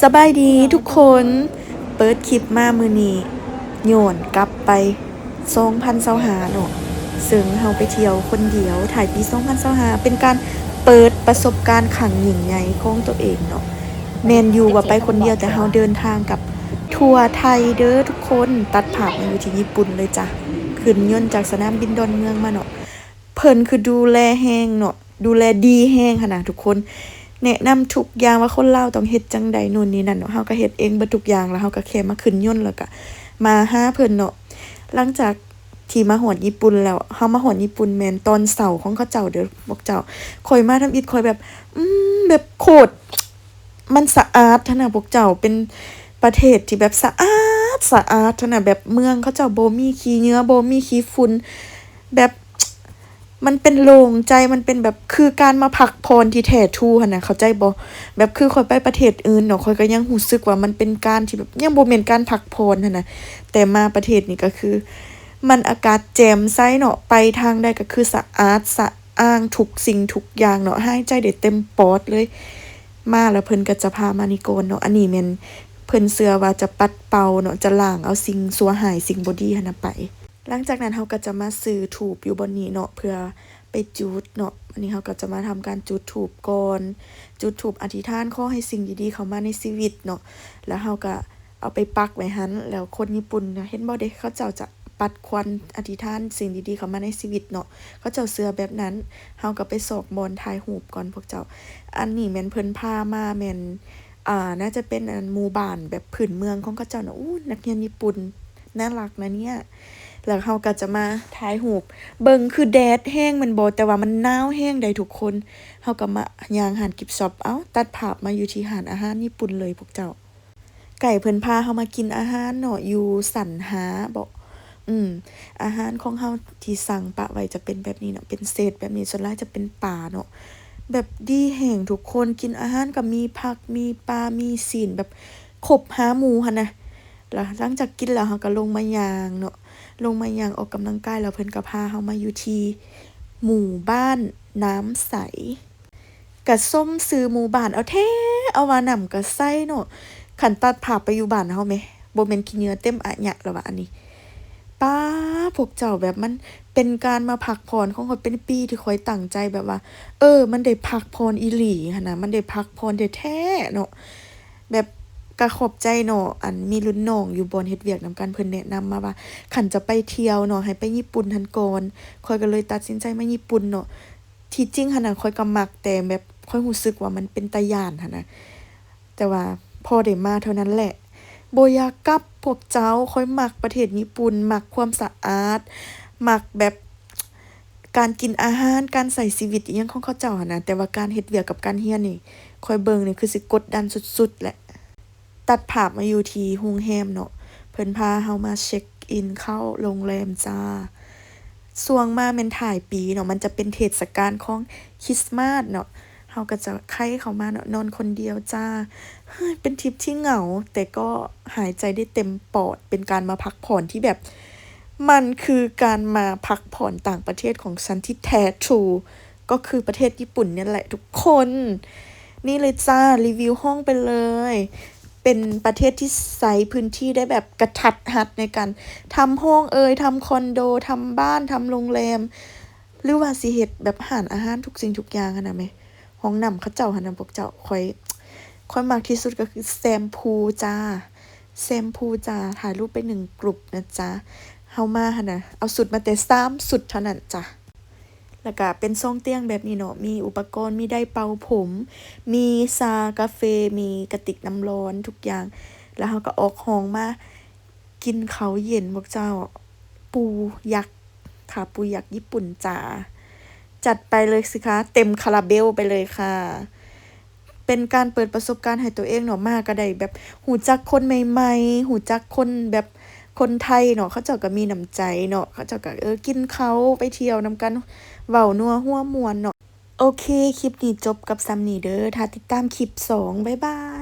ສະບາຍດີທຸກຄົນ, ເປີດຄລິບມາມື້ນີ້ ຍ້ອນກັບໄປສອງພັນຊາວຫ້າເນາະ, ເຊິ່ງເຮົາໄປທ່ຽວຄົນດຽວທ້າຍປີສອງພັນຊາວຫ້າ ເປັນການເປີດປະສົບການຄັ້ງຍິ່ງໃຫຍ່ຂອງຕົວເອງເນາະ. ແມ່ນຢູ່ວ່າໄປຄົນດຽວ, ແຕ່ເຮົາເດີນທາງກັບທົວໄທເດີທຸກຄົນ. ຕັດພາບມາຢູ່ທີ່ຍີ່ປຸ່ນເລີຍຈ້າ, ຂຶ້ນຍົນຈາກສະໜາມບິນດອນເມືອງມາເນາະ. ເພິ່ນຄືດູແລແຮງເນາະ, ດູແລດີແຮງຫັ້ນນະທຸກຄົນ. ແນະນຳທຸກຢ່າງວ່າຄົນລາວຕ້ອງເຮັດຈັ່ງໃດ ໂນ່ນນີ້ນັ້ນເນາະ, ເຮົາກໍເຮັດເອງເບິດທຸກຢ່າງ, ແລ້ວເຮົາກໍແຄ່ມາຂຶ້ນຍົນ ແລ້ວກໍມາຫາເພິ່ນເນາະ. ຫຼັງຈາກທີ່ມາຮອດຍີ່ປຸ່ນແລ້ວ, ເຮົາມາຮອດຍີ່ປຸ່ນແມ່ນຕອນເຊົ້າຂອງເຂົາເຈົ້າເດີພວກເຈົ້າ. ຂ້ອຍມາທຳອິດ ຂ້ອຍແບບ ອືມ ແບບໂຄດ ມັນສະອາດຫັ້ນນະພວກເຈົ້າ, ເປັນປະເທດທີ່ແບບສະອາດສະອາດຫັ້ນນະ, ແບບເມືອງເຂົາເຈົ້າບໍ່ມີຂີ້ເຫຍື້ອ ບໍ່ມີຂີ້ຝຸ່ນ, ແບບ ມັນເປັນໂລ່ງໃຈ, ມັນເປັນແບບຄືການມາພັກຜ່ອນທີ່ແທ້ທູຫັ້ນນະ, ເຂົ້າໃຈບໍ່? ແບບຄືຂ້ອຍໄປປະເທດອື່ນເນາະ, ຂ້ອຍກໍຍັງຮູ້ສຶກວ່າມັນເປັນການທີ່ແບບຍັງບໍ່ແມ່ນການພັກຜ່ອນຫັ້ນນະ, ແຕ່ມາປະເທດນີ້ກໍຄືມັນອາກາດແຈ່ມໃສເນາະ, ໄປທາງໃດກໍຄືສະອາດສະອ້າງທຸກສິ່ງທຸກຢ່າງເນາະ, ຫາຍໃຈໄດ້ເຕັມປອດເລີຍ. ມາແລ້ວເພິ່ນກໍຈະພາມານີ້ກ່ອນເນາະ, ອັນນີ້ແມ່ນເພິ່ນເຊື່ອວ່າຈະປັດເປົ່າເນາະ, ຈະລ້າງເອົາສິ່ງຊົ່ວຮ້າຍ ສິ່ງບໍ່ດີຫັ້ນນະໄປ. ຫຼັງຈາກນັ້ນເຮົາກໍຈະມາຊື້ທູບຢູ່ບ່ອນນີ້ເນາະ ເພື່ອໄປຈູດເນາະ. ອັນນີ້ເຮົາກໍຈະມາທຳການຈູດທູບກ່ອນ, ຈູດທູບອະທິຖານຂໍໃຫ້ສິ່ງດີໆເຂົ້າມາໃນຊີວິດເນາະ, ແລ້ວເຮົາກໍເອົາໄປປັກໄວ້ຫັ້ນ. ແລ້ວຄົນຍີ່ປຸ່ນນະ ເຫັນບໍ່ເດ ເຂົາເຈົ້າຈະປັດຄວັນອະທິຖານສິ່ງດີໆເຂົ້າມາໃນຊີວິດເນາະ, ເຂົາເຈົ້າເຊື່ອແບບນັ້ນ. ເຮົາກໍໄປຊອກບ່ອນຖ່າຍຮູບກ່ອນພວກເຈົ້າ. ອັນນີ້ແມ່ນເພິ່ນພາມາ ແມ່ນ ອ່າ ໜ້າຈະເປັນອັນໝູ່ບ້ານແບບພື້ນເມືອງຂອງເຂົາເຈົ້ານະ. ໂອ້ ນັກຮຽນຍີ່ປຸ່ນ ໜ້າລັກນະເນຍ. ແລ້ວເຮົາກໍຈະມາຖ່າຍຮູບ ເບິ່ງຄືແດດແຮງແມ່ນບໍ່? ແຕ່ວ່າມັນໜາວແຮງໃດ໋ທຸກຄົນ. ເຮົາກໍມາຍ່າງຮ້ານກິບຊັອບ. ເອົ້າ ຕັດພາບມາຢູ່ທີ່ຮ້ານອາຫານຍີ່ປຸ່ນເລີຍພວກເຈົ້າ. ໄກເພິ່ນພາເຮົາມາກິນອາຫານເນາະ ຢູ່ຊັ້ນຫ້າເບາະ. ອືມ ອາຫານຂອງເຮົາທີ່ສັ່ງປະໄວ້ຈະເປັນແບບນີ້ເນາະ, ເປັນເຊດແບບນີ້, ສ່ວນຫຼາຍຈະເປັນປາເນາະ. ແບບດີແຮງທຸກຄົນ, ກິນອາຫານກໍມີຜັກ ມີປາ ມີຊີ້ນ ແບບຄົບຫ້າໝູ່ຫັ້ນນະ. ແລ້ວຫຼັງຈາກກິນແລ້ວ ເຮົາກໍລົງມາຍ່າງເນາະ, ລົງມາຍ່າງອອກກຳລັງກາຍ ແລ້ວເພິ່ນກໍພາເຮົາມາຢູ່ທີ່ໝູ່ບ້ານນ້ຳໃສ. ກະສົມຊື່ໝູ່ບ້ານເອົາແທ້ ເອົາວ່ານ້ຳກະໃສເນາະ. ຄັນຕັດພາບໄປຢູ່ບ້ານເຮົາແມ ບໍ່ແມ່ນຂີ້ເຫຍື້ອເຕັມອາຍະແລ້ວວ່າອັນນີ້. ປ້າ ພວກເຈົ້າ ແບບມັນເປັນການມາພັກຜ່ອນຂອງຂ້ອຍ, ເປັນປີທີ່ຂ້ອຍຕັ້ງໃຈແບບວ່າ ເອີ ມັນໄດ້ພັກຜ່ອນອີ່ຫຼີຫັ້ນນະ, ມັນໄດ້ພັກຜ່ອນແທ້ໆເນາະ. ແບບກະຂອບໃຈເນາະ ອັນມີລຸ້ນນ້ອງຢູ່ບ່ອນເຮັດວຽກນຳກັນ ເພິ່ນແນະນຳມາວ່າ ຄັນຈະໄປທ່ຽວເນາະ ໃຫ້ໄປຍີ່ປຸ່ນຫັ້ນກ່ອນ. ຂ້ອຍກໍເລີຍຕັດສິນໃຈມາຍີ່ປຸ່ນເນາະ. ທີ່ຈິງຫັ້ນນະ ຂ້ອຍກໍມັກ, ແຕ່ແບບຂ້ອຍຮູ້ສຶກວ່າມັນເປັນຕາຢ້ານຫັ້ນນະ, ແຕ່ວ່າພໍໄດ້ມາເທົ່ານັ້ນແຫຼະ ບໍ່ຢາກກັບພວກເຈົ້າ. ຂ້ອຍມັກປະເທດຍີ່ປຸ່ນ, ມັກຄວາມສະອາດ, ມັກແບບການກິນອາຫານ, ການໃຊ້ຊີວິດອີ່ຫຍັງຂອງເຂົາເຈົ້າຫັ້ນນະ, ແຕ່ວ່າການເຮັດວຽກກັບການຮຽນນີ້ ຂ້ອຍເບິ່ງນີ້ຄືຊິກົດດັນສຸດໆແຫຼະ. ຕັດພາບມາຢູ່ທີ່ໂຮງແຮມເນາະ, ເພິ່ນພາເຮົາມາເຊັກອິນເຂົ້າໂຮງແຮມຈ້າ. ຊ່ວງມາແມ່ນທ້າຍປີເນາະ, ມັນຈະເປັນເທດສະການຂອງຄຣິສມາດເນາະ, ເຮົາກໍຈະໄຂເຂົ້າມາເນາະ, ນອນຄົນດຽວຈ້າ. ເຮີ້ຍ ເປັນທຣິບທີ່ເຫງົາ ແຕ່ກໍຫາຍໃຈໄດ້ເຕັມປອດ, ເປັນການມາພັກຜ່ອນທີ່ແບບ ມັນຄືການມາພັກຜ່ອນຕ່າງປະເທດຂອງສັນທີ່ແທ້ທຣູ ກໍຄືປະເທດຍີ່ປຸ່ນນີ້ແຫຼະທຸກຄົນ. ນີ້ເລີຍຈ້າ ຣີວິວຫ້ອງໄປເລີຍ. ເປັນປະເທດທີ່ໃຊ້ພື້ນທີ່ໄດ້ແບບກະທັດຮັດໃນການທຳຫ້ອງເອີຍ, ທຳຄອນໂດ, ທຳບ້ານ, ທຳໂຮງແຮມ ຫຼືວ່າຊິເຮັດແບບຮ້ານອາຫານທຸກສິ່ງທຸກຢ່າງຫັ້ນນະແມ. ຫ້ອງນ້ຳເຂົາເຈົ້າຫັ້ນນະພວກເຈົ້າ, ຂ້ອຍ ຂ້ອຍມັກທີ່ສຸດກໍຄືແຊມພູຈ້າ, ແຊມພູຈ້າ. ຖ່າຍຮູບໄປໜຶ່ງກຣຸບນະຈ໊ະ. ເຮົາມາຫັ້ນນະ ເອົາຊຸດມາແຕ່ສາມຊຸດເທົ່ານັ້ນຈ້າ. ແລ້ວກະເປັນຊອງຕຽງແບບນີ້ເນາະ, ມີອຸປະກອນ, ມີໄດເປົ່າຜົມ, ມີຊາ, ກາເຟ, ມີກະຕິກນ້ຳຮ້ອນ, ທຸກຢ່າງ. ແລ້ວເຮົາກໍອອກຫ້ອງມາກິນເຂົ້າເຢັນພວກເຈົ້າ. ປູຍັກ ຂາປູຍັກຍີ່ປຸ່ນຈ້າ. ຈັດໄປເລີຍຊິຄະ, ເຕັມຄາລາເບວໄປເລີຍຄ່ະ. ເປັນການເປີດປະສົບການໃຫ້ຕົວເອງເນາະ, ມາກໍໄດ້ແບບຮູ້ຈັກຄົນໃໝ່ໆ, ຮູ້ຈັກຄົນແບບ ຄົນໄທເນາະ ເຂົາເຈົ້າກໍມີນ້ຳໃຈເນາະ, ເຂົາເຈົ້າກໍ ເອີ ກິນເຂົ້າໄປທ່ຽວນຳກັນ ເວົ້ານົວຫົວມ່ວນເນາະ. ໂອເຄ ຄລິບນີ້ຈົບກັບສ່ຳນີ້ເດີ, ຖ້າຕິດຕາມຄລິບສອງ ບາຍບາຍ.